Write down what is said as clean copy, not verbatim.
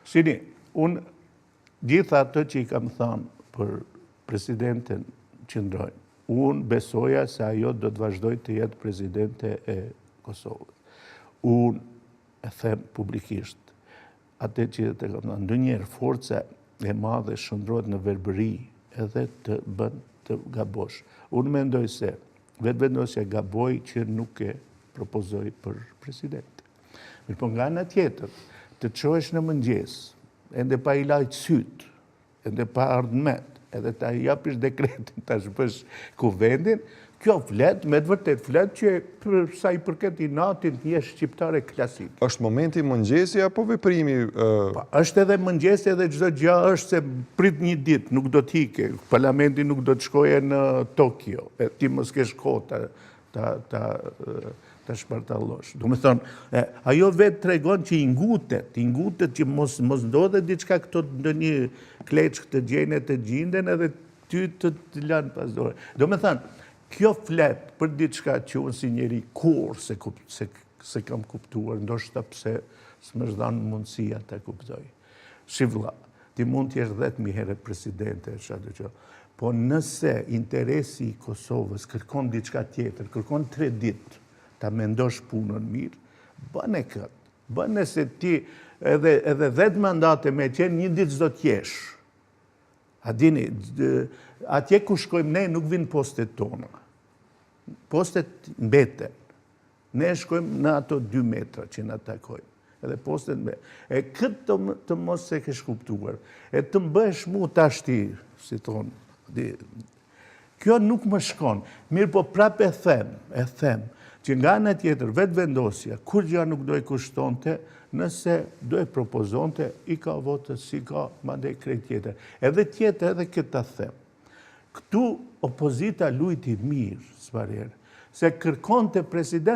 Shini, unë gjitha ato që i kam thanë për presidenten qëndrojnë. Unë besoja se ajo do të vazhdojë të jetë presidente e Kosovës. Unë e them publikisht, atë që të kam thënë, ndonjëherë forca e madhe shndërrohet në verbëri edhe të bën të gabosh. Unë mendoj se Vetëvendosja gaboi që nuk e propozoi për president. Mirëpo nga ana tjetër, të çohesh në mëngjes, ende pa i lajtë sytë, ende pa ardhë met, edhe ta japish dekretin, ta zhbësh kuvendin, kjo flet, me të vërtet flet që për sa i përket inatin të jesh shqiptare klasik. Është momenti mëngjesi apo veprimi? Pa, është edhe mëngjesi edhe çdo gjë është se prit një ditë, nuk do të ike, parlamenti nuk do të shkoje në Tokio, e ti mos kesh kohë ta, ta, ta, ta shpartallosh. Domethënë, ajo vetë tregon që i ngutet, i ngutet që mos, mos ndodhe diçka këto ndonjë kleçkë të gjejnë e të gjinden edhe ty të të lënë pas dore. Domethënë, kjo flet për diçka që unë si njeri kurrë s'e, kup, s'e, s'e kam kuptuar, ndoshta pse s'më është dhanë mundësia të kuptoj. Si vlla, ti mund të jesh 10.000 herë presidente, çfarë do që, po nëse interesi i Kosovës kërkon diçka tjetër, kërkon 3 ditë ta mendosh punën mirë, bëne këtë. Bëne se ti edhe, edhe 10 mandate me qenë, një ditë s'do t'jesh. A dini, atje ku shkojmë ne nuk vinë postet tona. Postet mbeten. Ne shkojmë në ato 2 metra që na takojnë. Edhe postet mbeten. E këtë të, të mos e kesh kuptuar. E të më bëhesh mu tashti, si thonë, di, kjo nuk më shkon. Mirë po prap e them, e them, që nga ana tjetër, Vetëvendosja, kurgjë nuk do e kushtonte, nëse do e propozonte, i ka votët, si ka, mandej krejt tjetër. Edhe tjetër, edhe këtë ta them. Këtu opozita lujti mirë, s'parë, se kërkonte president